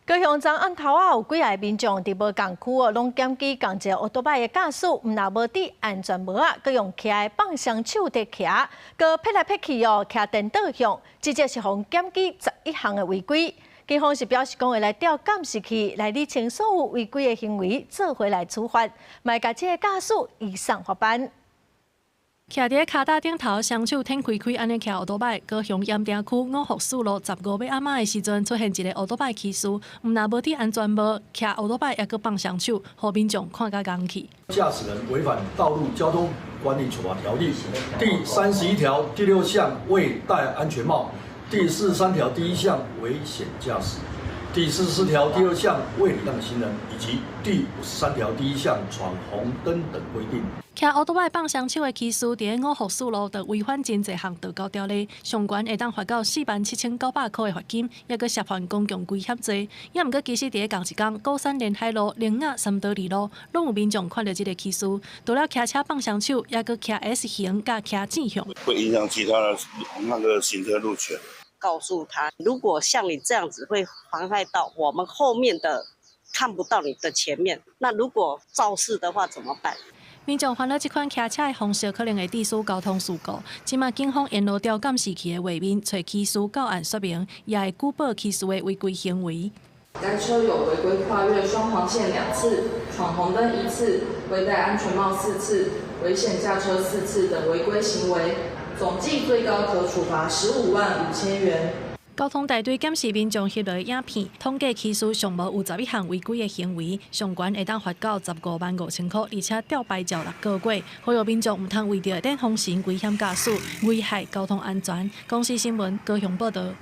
高雄昨暗頭仔有幾个民眾佇無仝區哦，攏檢舉仝一個歐多擺的駕駛，毋但無戴安全帽仔，閣用騎的放雙手佇騎，閣撇來撇去哦，騎顛倒向，直接是予檢舉11項的違規。警方是表示講會來調監視器來理清所有違規的行為，做伙來處罰，嘛會共這个駕駛移送法辦。徛佇咧跤踏頂頭，雙手展開開，按呢騎歐多擺。高雄鹽埕區五福四路15尾暗仔的時陣，出現一个歐多擺騎士，毋但無戴安全帽，騎歐多擺猶閣放雙手，予民眾看甲戇去。駕駛人違反《道路交通管理處罰條例》第31條第6項未戴安全帽，第43條第1項危險駕駛，第44條第2項未禮讓行人，以及第53條第1項闖紅燈等規定。騎歐多擺放雙手的騎士，佇咧五福四路就違反真濟項道交條例，上懸會當罰到47,900箍的罰金，猶閣涉犯公共危險罪。猶毋過其實佇咧仝一工，鼓山連海路、苓雅三多二路，攏有民眾看著這个騎士，除了騎車放雙手，猶閣騎 S 型佮騎正向，會影響其他的那個行車路權。告訴他，如果像你這樣子，會妨害到我們後面的看不到你的前面。那如果肇事的話怎麼辦？民眾煩惱這款騎車的方式可能會致使交通事故。這馬警方沿路調監視器的畫面，揣騎士到案說明，也會舉報騎士的違規行為。該車有違規跨越雙黃線兩次、闖紅燈一次、未戴安全帽四次、危險駕車四次等違規行為，總計最高可處罰155,000元。交通大隊檢視民眾翕落的影片，統計騎士上無有11項違規的行為，上懸會當罰到155,000箍，而且吊牌照6個月。呼籲民眾毋通為著練風神危險駕駛，危害交通安全。公視新聞高雄報導。